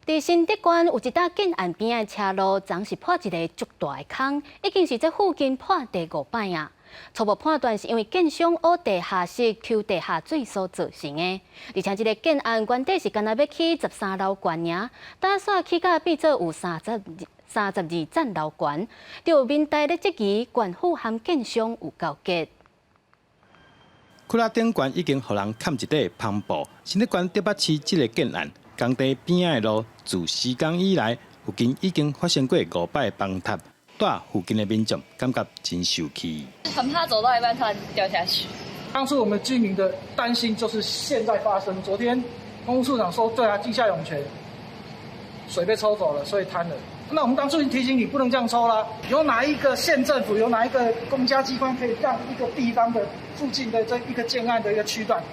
佇新竹縣有一搭建案邊仔的車路，昨是破一个足大的空，已經是這附近破第五擺啊。初步判斷是因為建商挖地下室抽地下水所造成的。而且這个建案原底是干焦欲起13樓懸爾，打煞起價變做有32層樓懸，就有民代咧質疑縣府和建商有勾結。窟仔頂懸已經予人崁一塊帆布，新竹縣竹北市這个建案，工地邊仔的路，自施工以來，附近已經發生過五擺崩塌，住附近的民眾感覺真受氣。很怕走到一半突然掉下去。當初我們居民的擔心就是現在發生。昨天工務處長說，對啊，地下湧泉水被抽走了，所以坍了。那我們當初已經提醒你不能這樣抽啦。有哪一個縣政府，有哪一個公家機關可以讓一個地方的附近的這一個建案的一個區段，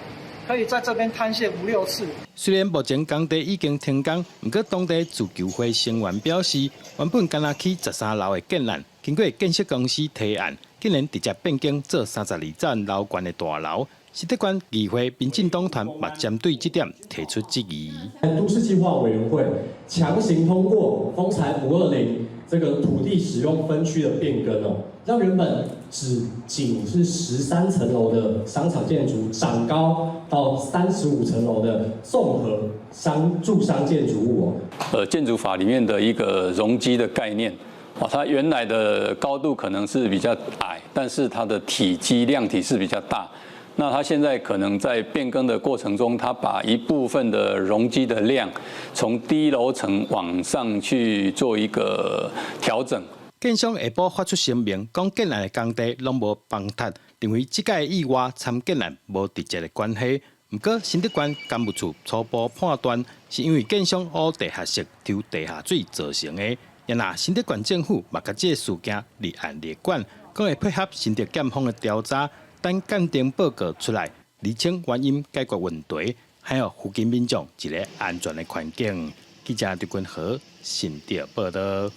可以在這邊坍陷五六次？雖然目前工地已經停工，毋過當地自救會成員表示，原本干焦起13樓的建案，經過建設公司提案，竟然直接變更做32層樓懸的大樓。新竹縣議會民進黨團嘛針對這點提出質疑。都市計劃委員會強行通過豐財520這個土地使用分區的變更哦，讓原本只僅是13層樓的商場建築長高到35層樓的綜合商住商建築物哦。建築法裡面的一個容積的概念，哦，它原來的高度可能是比較矮，但是它的體積量體是比較大。那它現在可能在變更的過程中，它把一部分的容積的量從低樓層往上去做一個調整。建商下晡發出聲明，講建案的工地攏無崩塌，認為這個意外參建案無直接的關係。毋過新竹縣工務處初步判斷，是因為建商挖地下室抽地下水造成的。若新竹縣政府嘛共這個事件立案列管，講會配合新竹檢方的調查，等鑑定報告出來，釐清原因，解決問題，還予附近民眾一个安全的環境。記者劉君和新竹報道。